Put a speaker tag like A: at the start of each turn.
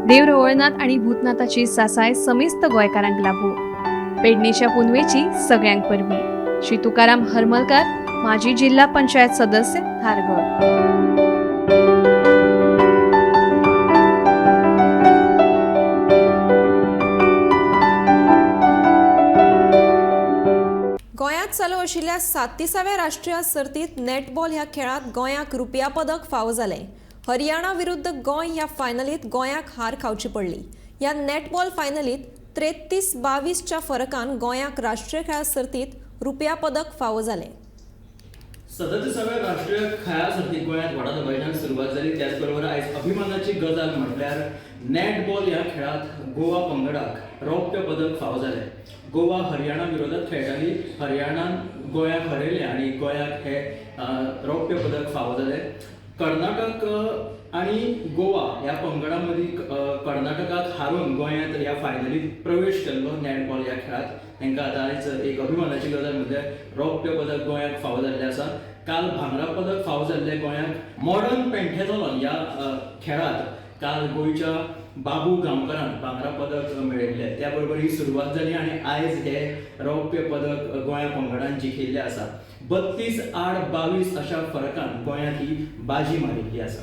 A: देव रवळनाथ आनी भूतनाथाची सासाय समेस्त गोंयकारांक लाभू. पेडणेच्या पुनवेची सगळ्यांक परबी. श्री तुकाराम हरमलकार, माजी जिल्हा पंचायत सदस्य, धारगळ.
B: गोंयांत चालू आशिल्ल्या सात्तीसाव्या राष्ट्रीय सर्तींत नॅटबॉल ह्या खेळांत गोंयाक रुपया पदक फावो जालें. हरियाणा विरुद्ध गोंय ह्या फायनलींत गोंयाक हार खावची पडली. ह्या नॅटबॉल फायनलींत 33-22च्या फरकान गोंयाक राष्ट्रीय खेळां सर्तींत रुपया पदक फावो जालें.
C: 37व्या राष्ट्रीय खेळां सर्तीक गोंयांत व्हडा दबाज्यान सुरवात जाली. त्याच बरोबर आयज अभिमानाची गजाल म्हटल्यार नॅटबॉल ह्या खेळांत गोवा पंगडाक रौप्य पदक फावो जालें. गोवा हरियाणा विरोधात खेळटाली. हरियाणान गोंयाक हरयलें आनी गोंयाक हें रौप्य पदक फावो जालें. कर्नाटक आनी गोवा ह्या पंगडा मदीं कर्नाटकाक हारोवन गोंयांत ह्या फायनलीत प्रवेश केल्लो नॅटबॉल ह्या खेळांत. तांकां आतां आयज एक अभिमानाची गजाल म्हणजे रौप्य पदक गोंयाक फावो जाल्लें आसा. काल भांगरा पदक फावो जाल्लें गोंयाक. मॉडर्न पेंटेथॉलॉन ह्या खेळांत काल गोंयच्या बाबू गांवकरान भांगरा पदक मेळयल्लें. त्या बरोबर ही सुरवात जाली आनी आयज हे रौप्य पदक गोंया पंगडान जिखिल्लें आसा. 32-22 अशा फरकान गोंयांत ही बाजी मारिल्ली आसा.